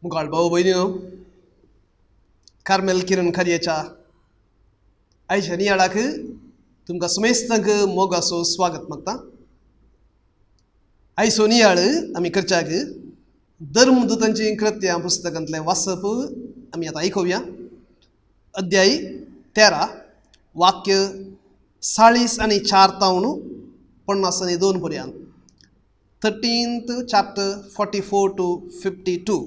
मुखाळ भाऊ भयणीनो, कार्मेल किरण खारयेच्या आयच्या नियाळाक तुमकां समेस्तांक मोगाचो स्वागत मागता. आयचो नियाळ आमी करच्याक धर्मदूतांची कृत्यां पुस्तकांतलें वाचप आमी आतां आयकुया. अध्याय 13 वाक्य 40 आनी 4 तावन 52 पर्यंत. 13th chapter 44 to 52.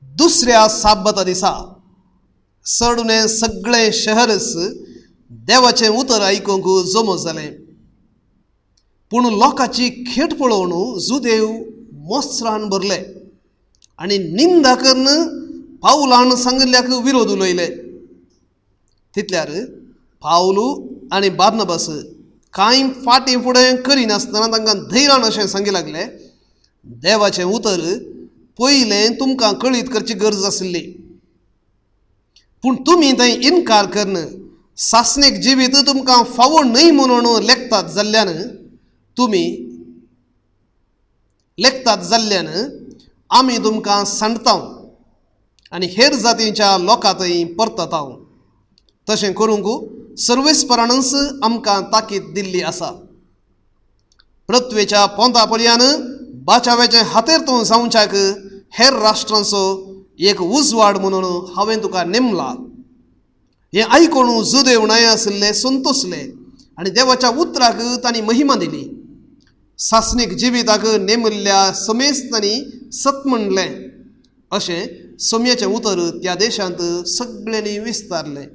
दुसऱ्या साब्बता दिसा चडुणे सगळें शहरच देवाचें उतर आयकूंक जमो जालें. पूण लोकांची खेट पळोवन जुदेव मोस्त्रान भरले आनी निंदा करून पावलान सांगिल्ल्याक विरोध उलयले. तितल्यार पावलू आनी बार्नबास कांय फाटीं फुडें करिनासतना तांकां धैर्यान अशें सांगी लागले, देवाचें उतर पयलें तुमकां कळीत करची गरज आशिल्ली, पूण तुमी थंय इनकार करून सासणीक जिवीत तुमकां फावो न्हय म्हणून लेखतात जाल्ल्यान आमी तुमकां सांडता आनी हेर जातींच्या लोकां थंय परतता. तशें करूंक सर्वेस्परानच आमकां ताकीद दिल्ली आसा. पृथ्वेच्या पोंता पर्यान बाचाव्याचें हातेर तूं जावच्याक हेर राष्ट्रांचो एक उजवाड म्हणून हांवें तुका नेमला. हें आयकून जुदेव न्हय आशिल्ले संतोसले आनी देवाच्या उतराक तांणी महिमा दिली. सासणीक जिविताक नेमिल्ल्या समेस्तांनी सत म्हणलें. अशें सोम्याचें उतर त्या देशांत सगळ्यांनी विस्तारलें.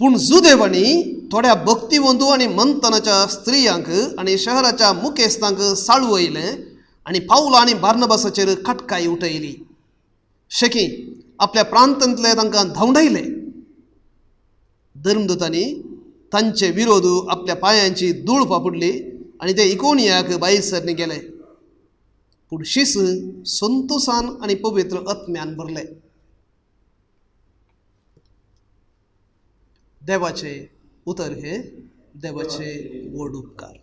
पूण जुदेवांनी थोड्या भक्तिवंतू आनी मंथनाच्या स्त्रियांक आनी शहराच्या मुखेस्तांक साळवयलें आनी पावला आनी बार्नबासाचेर खटकाय उठयली. शेकी आपल्या प्रांतांतले तांकां धांवडायले. धर्मदूतांनी तांचे विरोध आपल्या पांयांची धूळ फापुडली आनी ते इकोनियाक भायर सरनी गेले. पूण शीस संतोसान आनी पवित्र आत्म्यान भरले. देवाचे उतर हे देवाचे व्हड उपकार.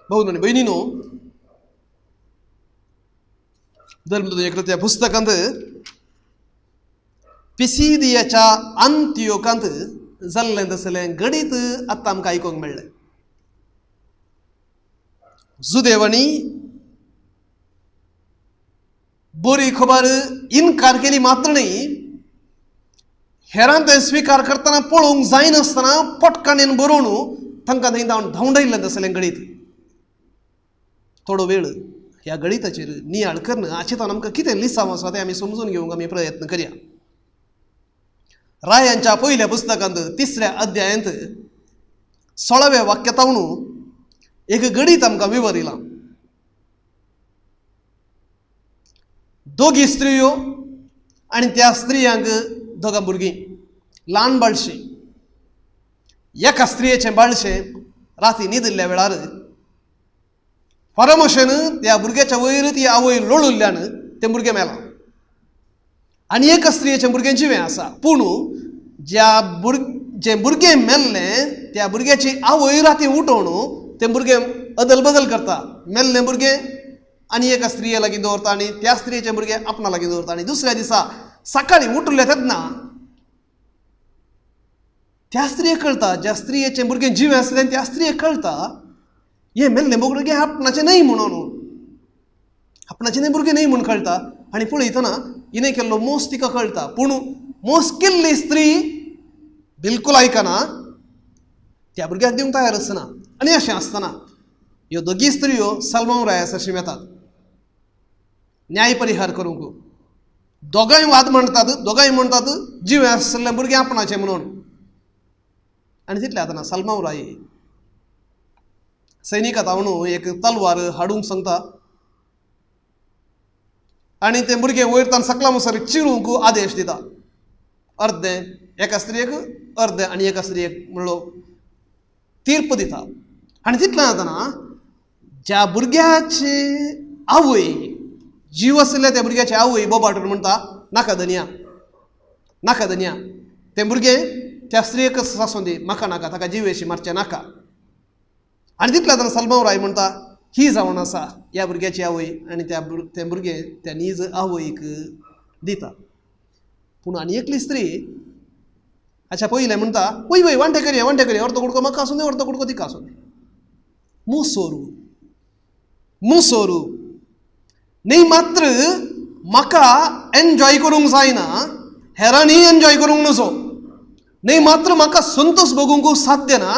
भाऊ आनी भयणीनो, धर्मदूत त्या पुस्तकांत पिसिदियाच्या अंत्योकांत जाल्लें तसलें गणीत आतां आमकां आयकूंक मेळ्ळें. जुदेवांनी बरी खबर इनकार केली मात्र न्हय, हेरान तें स्विकार करतना पळोवंक जायनासतना पोटकाणेन बरोवन तांकां थंय धांवडायल्लें तसलें गणीत. थोडो वेळ ह्या गणिताचेर नियाळ करून हाचें आमकां कितें लिसांव आसा तें आमी समजून घेवंक आमी प्रयत्न करया. रायांच्या पयल्या पुस्तकांत 3ऱ्या अध्यायांत 16व्या वाक्यातावन एक गणीत आमकां विवरिलां. दोगी स्त्रियो आनी त्या स्त्रियांक दोगां भुरगीं, ल्हान बाळशीं. एका स्त्रियेचें बाळशें राती न्हिदिल्ल्या वेळार फारमशेन त्या भुरग्याच्या वयर ती आवय लोळुल्ल्यान तें भुरगें मेलां. आनी एका स्त्रियेचें भुरगें जिवें आसा, पूण ज्या जें भुरगें मेल्लें त्या भुरग्याची आवय राती उठोवन तें भुरगें अदल बदल करता. मेल्लें भुरगें आनी एका स्त्रिये लागीं दवरता आनी त्या स्त्रियेचें भुरगें आपणा लागीं दवरता. आनी दुसऱ्या दिसा सकाळीं उठले तेन्ना त्या स्त्रियेक कळटा, ज्या स्त्रियेचें भुरगें जिवें आसलें त्या स्त्रियेक कळटा हें मेल्लें भुरगें आपणाचें न्हय म्हणून, आपणाचें न्हय भुरगें न्हय म्हूण कळटा. आनी पळयतना हिणें केल्लो मोस तिका कळटा, पूण मोस केल्ली स्त्री बिलकूल आयकना, त्या भुरग्याक दिवंक तयार आसना. आनी अशें आसतना ह्यो दोगी स्त्रियो सलमांव राया सरशीं वेतात न्याय परिहार करूंक. दोगांय वाद म्हणटात, दोगांय म्हणटात जिवें आसलें भुरगें आपणाचें म्हणून. आनी तितलें आतां सलमांव राय सैनिका तावन एक तलवार हाडूंक सांगता आनी तें भुरगें वयर तान सकला मुसर चिरूंक आदेश दिता. अर्दें एका स्त्रियेक, अर्दें आनी एका स्त्रियेक म्हणलो तीर्प दिता. आनी तितलें जातना ज्या भुरग्याची आवय जीव आशिल्ल्या त्या भुरग्याची आवय बोबाटून म्हणटा, नाका धनया, नाका धनया, तें भुरगें त्या स्त्रियेकच आसूं दी, म्हाका नाका, ताका जिवेशी मारचें नाका. आनी तितल्या जाण सलमाव राय म्हणटा ही जावन आसा ह्या भुरग्याची आवय आनी त्या तें भुरगें त्या नीज आवयक दिता. पूण आनी एकली स्त्री अच्छा पयलें म्हणटा वय वय वांटे करया वांटे करया, अर्दो कुडको म्हाका आसूं दी, अर्दो कुडको तिका आसूं दी. मुसोरू मुसोरू न्ही मात्र म्हाका एन्जॉय करूंक जायना, हेरांनी एन्जॉय करूंक नजो, न्ही मात्र म्हाका संतोष भोगूंक साध्य ना,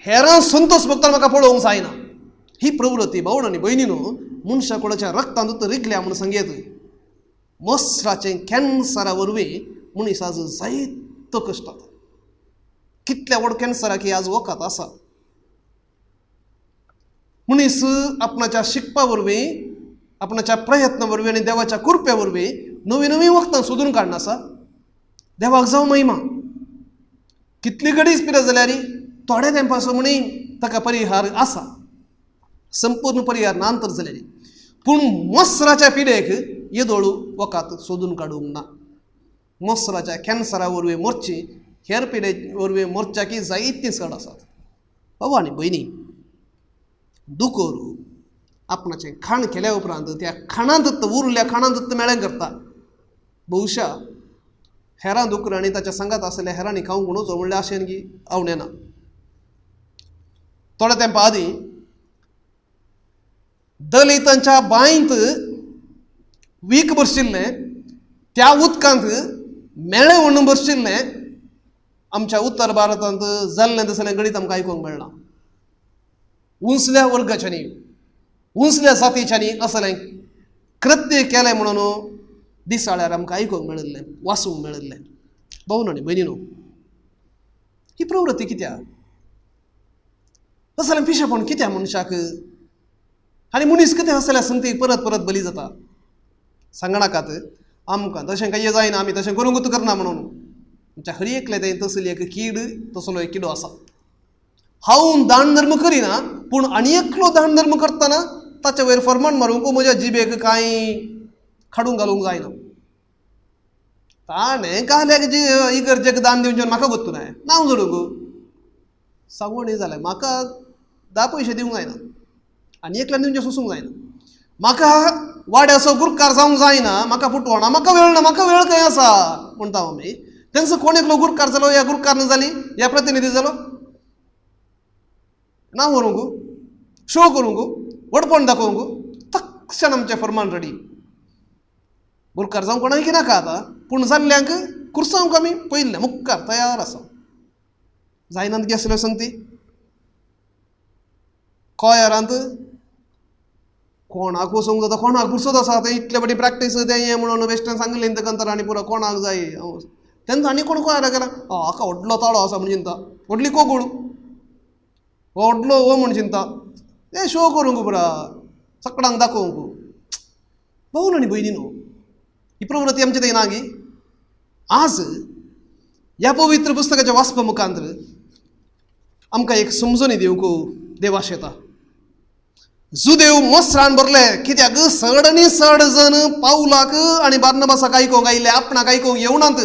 हेरां संतोष भोगतना म्हाका पळोवंक जायना. ही प्रवृत्ती भावण आनी भयणीनो मनशा कुळाच्या रक्तांत रिगल्या म्हूण सांगयत. मसराचें कॅन्सरा वरवीं मनीस आज जायतो कश्ट जाता. कितल्या व्हड कॅन्सराक आज वखद आसा. मनीस आपणाच्या शिकपा वरवीं, आपणाच्या प्रयत्न वरवीं आनी देवाच्या कृपे वरवीं नवीं नवीं वखदां सोदून काडना आसा. देवाक जावं महिमा. कितली गडीच पिरत जाल्यार थोड्या तेंपाचो म्हणी ताका परिहार आसा, संपूर्ण परिहार ना तर जाल्यार. पूण मसराच्या पिडेक येदोळ वखद सोदून काडूंक ना. मसराच्या कॅन्सरा वरवीं मरची, हेर पिडे वरवीं मरच्याकी जायतीं चड आसात. बाबा आनी भयणी, दुकोर आपणाचें खाण केल्या उपरांत त्या खाणांत उरल्या खाणांत मेळें करता. बहुशा हेरां दुकर आनी ताच्या सांगात आसल्या हेरांनी खावंक नजो म्हणल्यार आशेन की आवडना. थोड्या तेंपा आदीं दलितांच्या बांयत वीख भरशिल्लें, त्या उदकांत मेळें म्हणून भरशिल्लें. आमच्या उत्तर भारतांत जाल्लें तसलें गणीत आमकां आयकूंक मेळना. उंचल्या वर्गाच्यांनी, उंचल्या जातीच्यांनी असलें कृत्य केलें म्हणून दिसाळ्यार आमकां आयकूंक मेळिल्लें, वाचूंक मेळिल्लें. भाव आनी भयणीनो, ही प्रवृत्ती कित्याक असलें पिशेपण कित्याक मनशाक? आनी मनीस कितें असल्या संती परत परत बली जाता. सांगनाकात आमकां तशें कांय जायना, आमी तशें करूंकूच करना म्हणून. आमच्या हर एकले तें तसली एक कीड, तसलो एक किडो आसा. हांव दान धर्म करिना, पूण आनी एकलो दान धर्म करतना ताच्या वयर फरमान मारूंक म्हज्या जिबेक कांय खाडूंक घालूंक जायना. ताणें काल्याक जी इगर्जेक दान दिवचें म्हाका गोत्तू नाय, नांव जोडूंक सांगोणी जालें म्हाका 10 पयशे दिवंक जायना आनी एकल्यान दिवचें सोसूंक जायना. म्हाका वाड्याचो गुरकार जावंक जायना, म्हाका फुटवणा, म्हाका वेळ ना, म्हाका वेळ खंय आसा म्हणटा आमी. तेंचो कोण एकलो गुरकार जालो, या गुरकार न जाली, या प्रतिनिधी जालो, नांव व्हरूंक, शो करूंक, व्हडपण दाखोवंक तक्षण आमचें फरमान रेडी. गुरकार जावंक कोणाक नाका आतां, पूण जाल्ल्यांक कुर्सांवक आमी पयल्ले मुखार तयार आसा. जायनात गे आसल्यो संगती कोयरांत कोणाक वचूंक जाता, कोणाक पुरसत आसा तें इतले फावटी प्रॅक्टीस तें हें म्हणून बेश्टें सांगलें तेका आनी पुरो कोणाक जाय. तेंचो आनी कोण कोयरा गेला, हाका व्हडलो ताळो आसा म्हूण चिंता, व्हडली कोगूळ, व्हडलो हो म्हूण चिंता, तें शो करूंक पुरा सगळ्यांक दाखोवंक. भाव आनी भयणीनो, ही प्रवृत्ती आमची थंय ना गी. आज ह्या पवित्र पुस्तकाच्या वाचपा मुखांत आमकां एक समजणी दिवंक देव आशेता. जुदेव मसरान भरले कित्याक चड आनी चड जण पावलाक आनी बार्नबासाक आयकूंक आयिल्ले, आपणाक आयकूंक येवनात.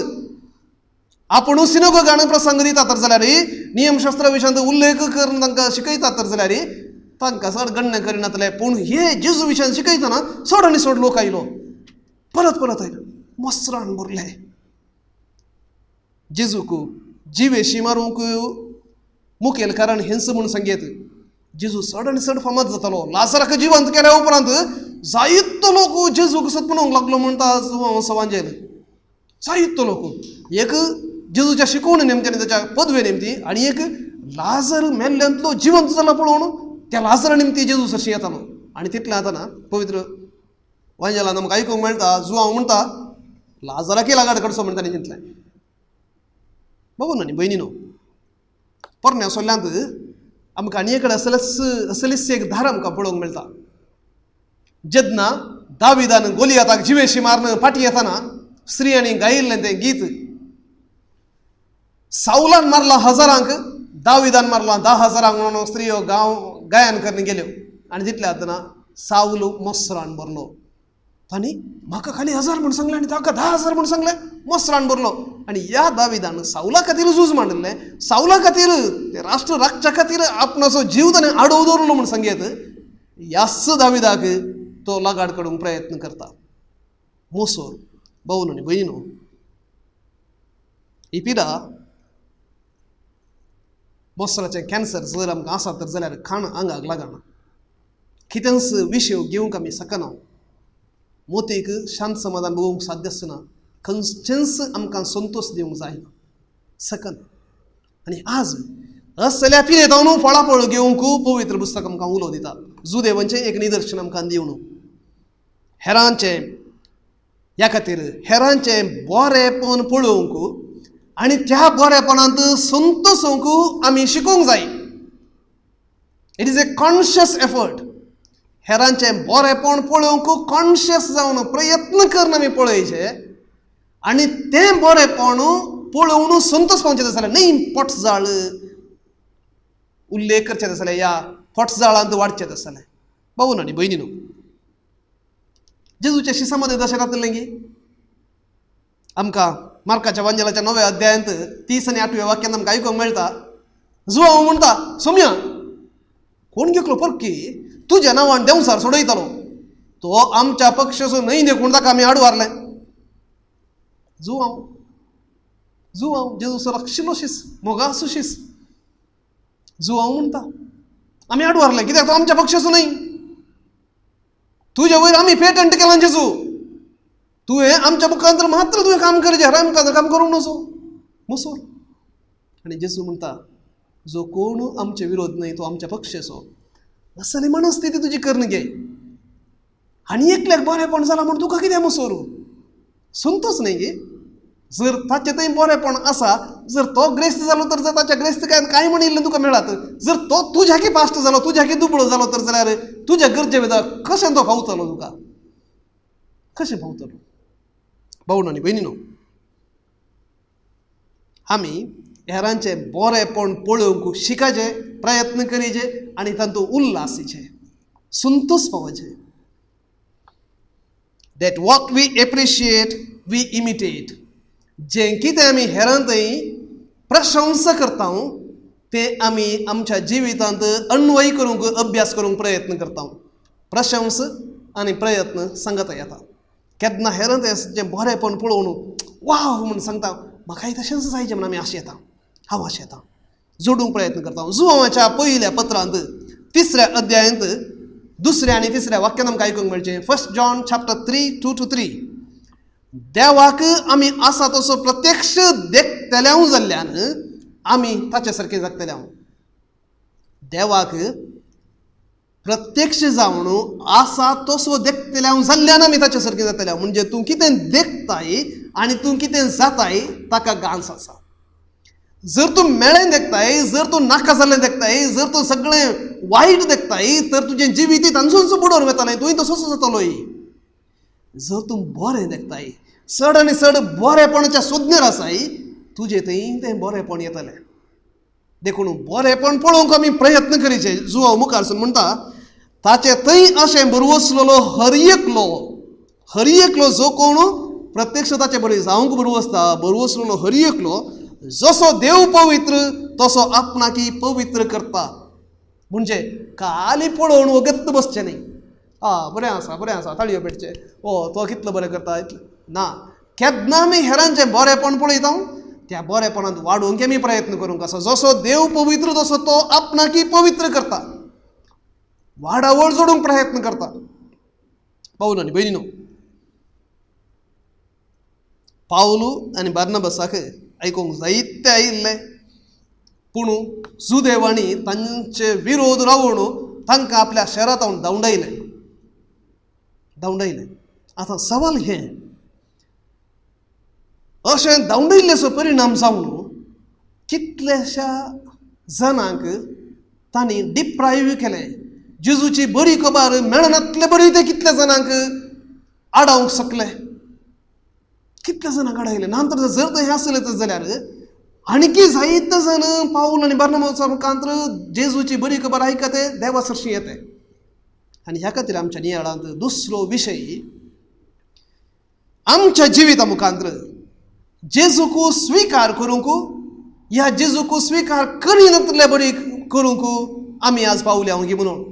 आपूण सिनोगोगान प्रसंग दिता तर जाल्यार, नियमशास्त्रा विशयांत उल्लेख करून तांकां शिकयता तर जाल्यार तांकां चड गण्य करिनातले. पूण हे जेजू विशयान शिकयतना चड आनी चड लोक आयलो, परत परत आयलो, मसरान भरले. जेजूक जिवेशी मारूंक मुखेल कारण हेंच म्हूण सांगयत. जेजू चड आनी चड फामाद जातालो. लाजराक जिवंत केल्या उपरांत जायतो लोक जेजूक सत म्हणूंक लागलो म्हणटा सवांजेल. जायतो लोक एक जेजूच्या शिकवणे निमती आनी ताच्या पदवे निमती, आनी एक लाजर मेल्ल्यांतलो जिवंत जाला पळोवन त्या लाजरा निमती जेजू सरशी येतालो. आनी तितलें आतां ना पवित्र वांजेलान आमकां आयकूंक मेळटा, जुवांव म्हणटा लाजराकय लागाड कडचो म्हणटा ताणें चिंतलें. बाबू न्ही भयणीनो, पोरण्या सोल्ल्यांत आमकां आनी कडेन असलेच असलीच एक धार आमकां पळोवंक मेळटा. जेन्ना दाविदान गोलियाताक जिवेशी मारून फाटीं येतना स्त्रियांनी गायिल्लें तें गीत, सावलान मारला हजारांक, दाविदान मारला 10,000 म्हणून स्त्रियो गांव गायन करून गेल्यो. आनी तितल्या आतां सावल मसरान भरलो, तांणी म्हाका खाली 1000 म्हूण सांगलें आनी ताका 10,000 म्हूण सांगलें, मोसरान भरलो. आनी ह्या दाविदान सावला खातीर झूज मांडिल्लें, सावला खातीर ते राष्ट्र राखच्या खातीर आपणाचो जीव ताणें आडोव दवरलो म्हूण सांगयत, ह्याच दाविदाक तो लगाड काडूंक प्रयत्न करता. मोसोर भावन आनी भयणीनो, ही पिडा मोसराचें कॅन्सर जर आमकां आसा तर जाल्यार खाण आंगाक लागना, कितेंच विशय घेवंक आमी शकना, मोतीक शांत समाधान भोगूंक साध्य आसना, खंयचेंच आमकां संतोश दिवंक जायना, शकना. आनी आज असल्या पिरेत हांव फळाफळ घेवंक पवित्र पुस्तक आमकां उलो दिता. जुदेवांचें एक निदर्शन आमकां दिवन हेरांचें, ह्या खातीर हेरांचें बरेंपण पळोवंक आनी त्या बरेपणांत संतोषूंक आमी शिकूंक जाय. It is a conscious effort. हेरांचें बरेंपण पळोवंक कॉन्शियस जावन प्रयत्न करून आमी पळयचे आनी तें बरेंपण पळोवन संतोष पावचें जाल्यार न्हय पोटजाळ उल्लेख करचें जाल्यार ह्या पोटजाळांत वाडचें जाल्यार. भाऊ आनी भयणीनो, जेजूच्या शिसा मदें तशें जातलें की आमकां मार्काच्या वांजेलाच्या 9व्या अध्यायांत 30 आनी 8व्या वाक्यांत आमकां आयकूंक मेळटा. जुवांव म्हणटा, सोम्या कोण घेतलो परकी तुज्या नांवान देंवसार सोडयतालो, तो आमच्या पक्षाचो न्हय देखून ताका आमी आडवारलें. जुवांव जुवांव जेजू लागशिल्लो शीस, मोगाचो शीस. जुवांव म्हणटा आमी आडवारलें कित्याक तो आमच्या पक्षाचो न्हय, तुज्या वयर आमी पेटंट केलां जेजू, तुवें आमच्या मुखांतर मात्र तुवें काम करचें, हेरां मुखांतर काम करूंक नजो मुसोर. आनी जेजू म्हणटा जो कोण आमचे विरोध न्हय तो आमच्या पक्षाचो. असली मनस्थिती तुजी करून घे. आनी एकल्याक बरेंपण जालां म्हूण तुका कितें मुसोर संतोष न्हय गे. जर ताचें थंय बरेंपण आसा, जर तो ग्रेस्त जालो तर ताच्या ग्रेस्त काय कांय म्हण इल्लें तुका मेळत, जर तो तुज्याकी पाश्ट जालो, तुज्याकी दुबळो जालो तर जाल्यार तुज्या गरजे वेदा कशें तो पावतलो तुका, कशें पावतलो? भावण आनी भयणीनो, आमी हेरांचें बरेंपण पळोवंक शिकाचें, प्रयत्न करीचे आनी तातूंत उल्हासीचे, संतोष पावचे. That what we appreciate we imitate. जें कितें आमी हेरांतय प्रशंसा करता तें आमी आमच्या जिवितांत अन्वय करूंक, अभ्यास करूंक प्रयत्न करता. प्रशंस आनी प्रयत्न सांगता येता. केन्ना हेरांत जें बरेंपण पळोवन वाव म्हूण सांगता, म्हाकाय तशेंच जायचें म्हूण आमी आशेता, हांव आशेता, जोडूंक प्रयत्न करता. जुवांच्या पयल्या पत्रांत 3ऱ्या अध्यायांत 2ऱ्या आनी 3ऱ्या वाक्यान आमकां आयकूंक मेळचें. 1 John chapter 3, 2-3. देवाक आमी आसा तसो प्रत्यक्ष देखतल्याव जाल्ल्यान आमी ताचे सारके जगतल्याव. देवाक प्रत्यक्ष जावन आसा तसो देखतल्याव जाल्ल्यान आमी ताचे सारके जातल्याव. म्हणजे तूं कितें देखताय आनी तूं कितें जाताय ताका गांस आसा. जर तूं मेळें देखताय, जर तूं नाका जाल्लें देखताय, जर तूं सगळें वायट देखताय तर तुजें जिवीत तांचोच बुडोवन वतालें, तुवें तसोच जातलोय. जर तूं बरें देखताय, चड आनी चड बरेपणाच्या सोदनेर आसाय, तुजें थंय तें बरेपण येतलें. देखून बरेपण पळोवंक आमी प्रयत्न करीचे. जुवांव मुखार सून म्हणटा ताचे थंय अशें बरवसलेलो हर एकलो, हर एकलो जो कोण प्रत्यक्ष ताचे बरें जावंक बरवसता, बरवसलेलो हर एकलो जसो देव पवित्र तसो आपणाकी पवित्र करता. म्हणजे खाली पळोवन वगत बसचें न्हय, आ बरें आसा बरें आसा ताळयो पेटचे, ओ तो कितलो बरें करता इतलें ना. केन्ना आमी हेरांचें बरेंपण पळयता त्या बरेपणांत वाडोवंक आमी प्रयत्न करूंक आसा. जसो देव पवित्र तसो तो आपणाकी पवित्र करता, वाडावळ जोडूंक प्रयत्न करता. पावल आनी भयणीनो, पावलू आनी बार्नबसाक आयकूंक जायते आयिल्ले, पूण जुदेवांनी तांचे विरोध रावून तांकां आपल्या शहरांत हांव धांवडायलें, धांवडायलें. आतां सवाल हें, अशें धांवडायिल्ल्याचो परिणाम जावन कितल्याश्या जाणांक तांणी डिप्रायव्ह केलें. जेजूची बरी खबर मेळनातले बरी ते कितल्या जाणांक आडावंक शकले, कितल्या जाणांक आडायले ना. तर जर हें आसलें तर जाल्यार आणकी जायते जाण पावल आनी बार्नबासा मुखांत जेजूची बरी खबर आयकते, देवा सरशी येते. आनी ह्या खातीर आमच्या नियाळांत दुसरो विशय आमच्या जिविता मुखांत्र जेजूक स्विकार करूंक ह्या जेजूक स्विकार करिनातले बरी करूंक आमी आज पावल्या गी म्हणून.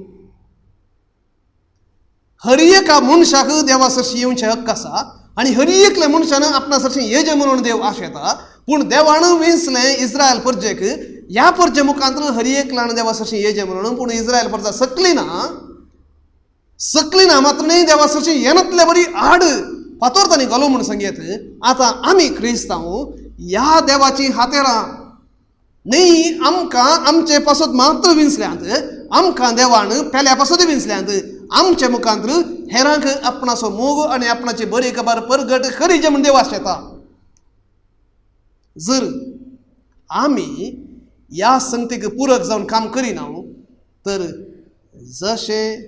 हर एका मनशाक देवा सरशी येवचें हक्क आसा आनी हर एकल्या मनशान आपणा सरशी येजे म्हणून देव आशेता. पूण देवान विंचलें इस्रायल परजेक, ह्या परजे मुखांत हर एकल्यान देवा सरशी येजे म्हणून. पूण इस्रायल परजा सकली ना, सकली ना मात्र न्ही देवा सरशी येनातले बरी आड फातोर तांणी घालो म्हूण सांगयत. आतां आमी क्रिस्तांव ह्या देवाची हातेरां न्ही, आमकां आमचे पासत मात्र विंचल्यांत, आमकां देवान पेल्या पासत विंचल्यांत. आमचे मुखांत हेरांक आपणाचो मोग आनी आपणाची बरी खबर परगट करीचे म्हूण देव आशेता. जर आमी ह्या संगतीक पुरक जावन काम करिना तर जशें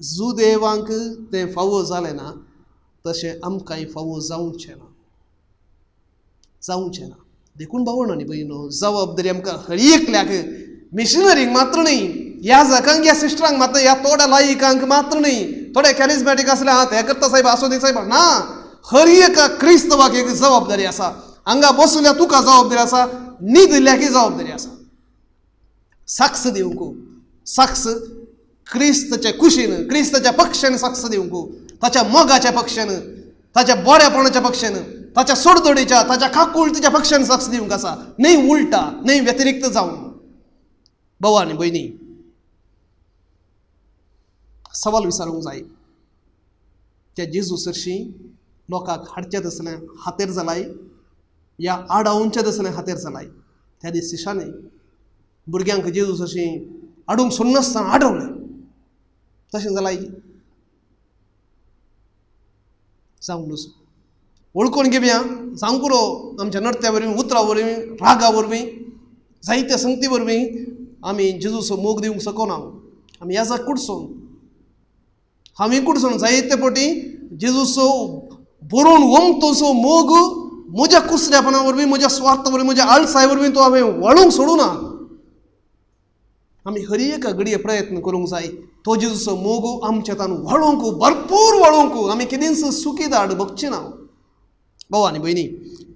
जुदेवांक तें फावो जालें ना तशें आमकांय फावो जावचें ना, जावचें ना. देखून भावण आनी भयणो, जबाबदारी आमकां हर एकल्याक, मिशनरींक मात्र न्ही, ह्या जाकांक ह्या सिस्टरांक मात्र, ह्या थोड्या लायिकांक मात्र न्ही, थोडे कॅरिजमॅटीक आसले आं ते करता साहेब आसूं दी साहेब ना, हर एका क्रिस्तवाक एक जबाबदारी आसा. हांगा बसल्या तुका जबाबदारी आसा, न्हिदल्याकय जबाबदारी आसा. साक्ष दिवंक, साक्ष क्रिस्तच्या कुशीन, क्रिस्तच्या पक्षान साक्ष दिवंक, ताच्या मोगाच्या पक्षान, ताच्या बऱ्यापणाच्या पक्षान, ताच्या सोडदोडीच्या, ताच्या काकुळतीच्या पक्षान साक्ष दिवंक आसा, न्ही उलटा, न्ही व्यतिरिक्त जावन. भाव आनी भयणी, सवाल विचारूंक जाय, त्या जेजू सरशीं लोकांक हाडचें तसलें हातेर जालाय या आडावचें तसलें हातेर जालाय. त्या दीस शिशांनी भुरग्यांक जेजू सरशीं हाडूंक सोडनासतना आडवलें, तशें जालाय जावंक न्हू. वळखून घेवया, जावंक पुरो आमच्या नडत्या वरवीं, उतरां वरवीं, रागा वरवीं, जायत्या संगती वरवीं आमी जेजूचो मोग दिवंक शकना. आमी ह्या कुडसून, हांवें कुडसून जायते पटी जेजूचो बरोवन ओमतोसो मोग म्हज्या कुसऱ्यापणा वरवीं, म्हज्या स्वार्था वरवीं, म्हज्या आळसाय वरवीं तो हांवें वळूंक सोडूं ना. आमी हर एका घडये प्रयत्न करूंक जाय तो जेजूचो मोग आमच्या तान वळोवंक, भरपूर वळोवंक. आमी केदींच सुकी दाड बगची ना. भाव आनी भयणी,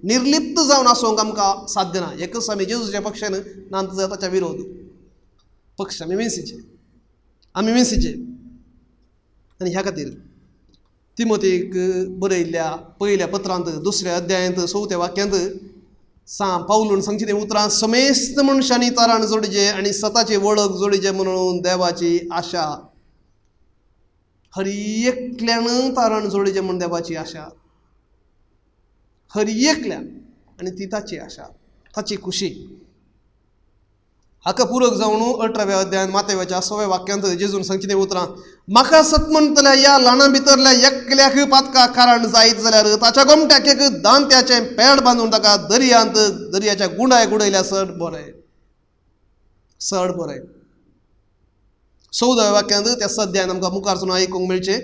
निर्लिप्त जावन आसूंक आमकां साध्य ना. एकच आमी जेजूच्या पक्षान ना ताच्या विरोध पक्ष आमी विंसीचे, आमी विंसीचे. आनी ह्या खातीर तिमोतीक बरयल्ल्या पयल्या पत्रांत दुसऱ्या अध्यायांत चवथ्या वाक्यांत सां पावलून सांगची तीं उतरां, समेस्त मनशांनी तारण जोडचे आनी सताची वळख जोडचे म्हणून देवाची आशा. हर एकल्यान तारण जोडचे म्हूण देवाची आशा, हर एकल्यान, आनी ती ताची आशा, ताची खुशी. हाका पुरक जावन 18व्या अध्यायान मातेवाच्या 6व्या वाक्यांत जेजून सांगची तीं उतरां, म्हाका सत म्हणटल्या ह्या ल्हाना भितरल्या एकल्याक पातका कारण जायत जाल्यार ताच्या गोमट्याक एक दांत्याचें पेड बांदून ताका दर्यांत, दर्याच्या गुंडाय उडयल्यार चड बरें, चड बरें. 14व्या वाक्यांत त्या सद्यान आमकां मुखार सून आयकूंक मेळचें,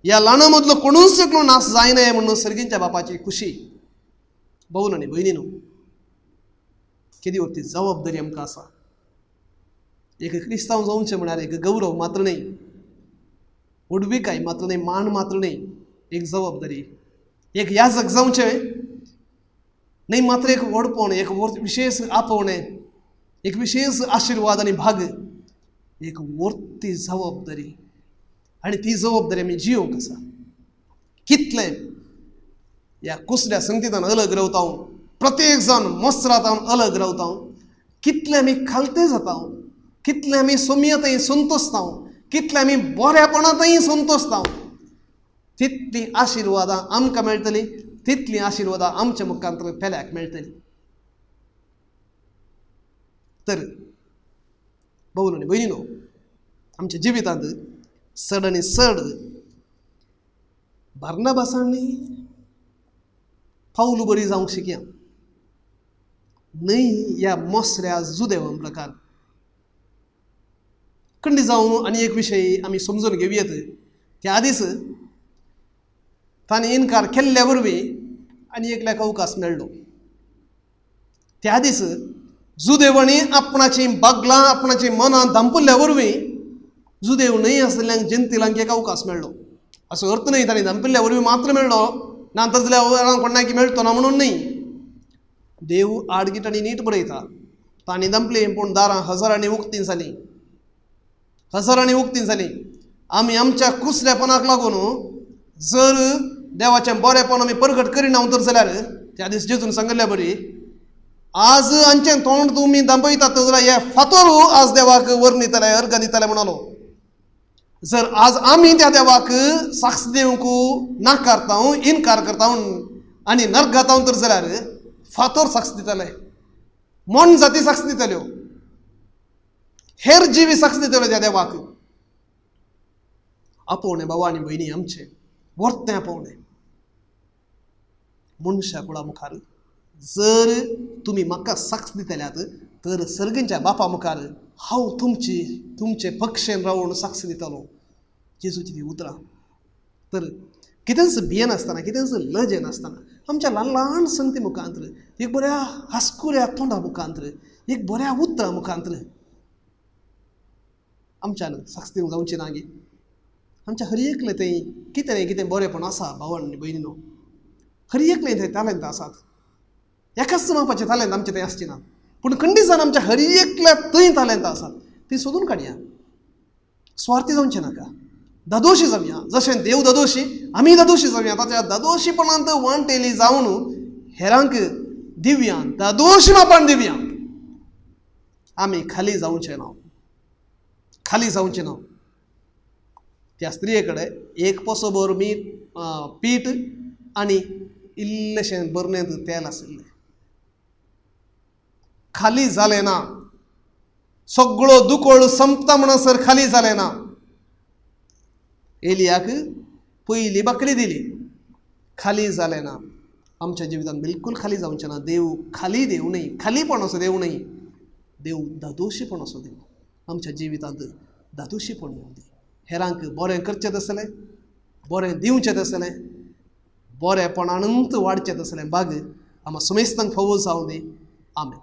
ह्या ल्हाना मदलो कोणूच एकलो नाश जायना म्हणून सर्गींच्या बापाची खुशी. भाऊ आनी भयणीनो, केदी व्हडली जबाबदारी आमकां आसा. एक क्रिस्तांव जावचें म्हळ्यार एक गौरव मात्र न्ही, व्हडविकाय मात्र न्ही, मान मात्र न्ही, एक जबाबदारी. एक याजक जावचें न्ही मात्र एक व्हडपण, एक विशेष आपोवणें, एक विशेष आशिर्वाद आनी भाग, एक व्हडली जबाबदारी. आनी ती जबाबदारी आमी जियोंक आसा. कितलें ह्या कुसऱ्या संगतीतान अलग रावता, प्रत्येक जाण मसरातान अलग रावता, कितलें आमी खालते जाता, कितलें आमी सोमयेंतय संतोसता, कितलें आमी बऱ्यापणांतय संतोसता, तितलीं आशिर्वादां आमकां मेळटलीं, तितलीं आशिर्वादां आमच्या मुखांत पेल्याक मेळटलीं. तर भाऊ आनी भयणीनो, आमच्या जिवितांत चड आनी चड बार्नाबासांनी पावलू बरी जावंक शिकया न्हय ह्या मोसऱ्या जुदेवा प्रकार. खंडी जावन आनी एक विशय आमी समजून घेवयेत. त्या आदीच तांणी इनकार केल्ल्या वरवीं आनी एकल्याक अवकाश मेळ्ळो. त्या दीस जुदेवांनी आपणाची बागलां, आपणाची मनां धांपुल्ल्या वरवीं जुदेव न्हय आसलेल्यांक, जनतेलांक एक अवकाश मेळ्ळो. असो अर्थ न्हय तांणी धांपिल्ल्या वरवीं मात्र मेळ्ळो ना तर जाल्यार कोणाकी मेळटो ना म्हणून न्ही. देव आडगीट आनी नीट बरयता. तांणी दंपली पूण दारां हजारांनी उक्तीं जालीं, हजारांनी उक्तीं जालीं. आमी आमच्या कुसल्यापणाक लागून जर देवाचें बरेंपण आमी परगट करिना तर जाल्यार त्या दीस जेजून सांगिल्ल्या बरी आज आमचें तोंड तुमी दांपयतात जाल्यार हे फातोर आज देवाक वर दितले, अर्गां दितले म्हणालो. जर आज आमी त्या देवाक साक्ष दिवंक नाकारता, इनकार करता आनी नर्गाता तर जाल्यार फातोर साक्ष दितले, मन जाती साक्ष दितल्यो, हेर जिवी साक्ष दितल्यो त्या देवाक. आपोवणें बाबा आनी भयणी आमचें वर्तें आपोवणें मनशा कुळा मुखार जर तुमी म्हाका साक्ष दितल्यात तर सर्गींच्या बापा मुखार हांव तुमची तुमचे पक्षेन रावून साक्ष दितलो. जेजूची ती उतरां. तर कितेंच भियेनासतना, कितेंच लजेनासतना आमच्या ल्हान ल्हान संगती मुखांत, एक बऱ्या हांसकुऱ्या तोंडा मुखांत, एक बऱ्या उतरां मुखांत आमच्यान साक्ष दिवंक जावची ना गे. आमच्या हर एकले थंय कितें न्हय कितें बरेंपण आसा भावान आनी भयणीनो. हर एकले थंय तालेंत आसात, एकाच मापाचे तालेंत आमचे थंय आसचे ना, पूण खंडीसान आमच्या हर एकल्या थंय तालेंत आसात, ती सोदून काडया. स्वार्थी जावचें नाका, दादोशी जावया. जशें देव दादोशी आमी दादोशी जावया. ताच्या दादोशीपणांत वांटेली जावन हेरांक दिवया, दादोशी मापान दिवया. आमी खाली जावचें ना, खाली जावचें ना. त्या स्त्रिये कडेन एक पोसोभर मीठ पीठ आनी इल्लेशें बरणेंत तेल आशिल्लें. खाली जालें ना, सगळो दुकोळ संपता म्हणसर खाली जालें ना. एलियाक पयली बाकरी दिली, खाली जालें ना. आमच्या जिवितांत बिलकूल खाली जावचें ना. देव खाली देव न्हय, खालीपण असो देव न्हय, देव दादोशीपण असो देव. आमच्या जिवितांत दादोशीपण येवं दी. हेरांक बरें करचें तसलें, बरें दिवचें तसलें, बरेंपणानूच वाडचें तसलें बाग आमकां सुमेस्तांक फावो जावं दी. आमेन.